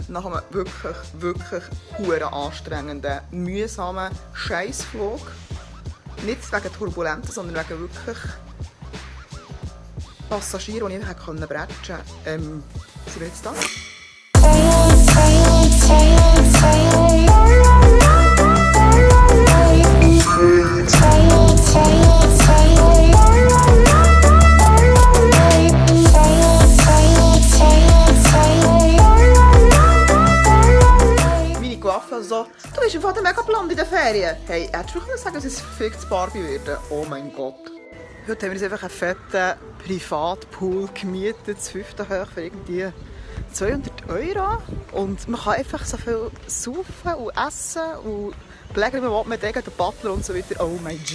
nach einem wirklich huere anstrengenden, mühsamen Scheissflug. Nicht wegen Turbulenzen, sondern wegen wirklich Passagieren, die ich einfach bretschen konnte. Sind wir jetzt da? Meine Coiffeuse so, du bist im Fall mega blond in den Ferien. Hey, hättest du sagen, dass es verficktes Barbie werden? Oh mein Gott. Heute haben wir uns einfach einen fetten Privatpool gemietet, das 5. hoch für irgendwie 200 €. Und man kann einfach so viel saufen und essen und belegen, wie man will, den Butler und so weiter. Oh mein Gott.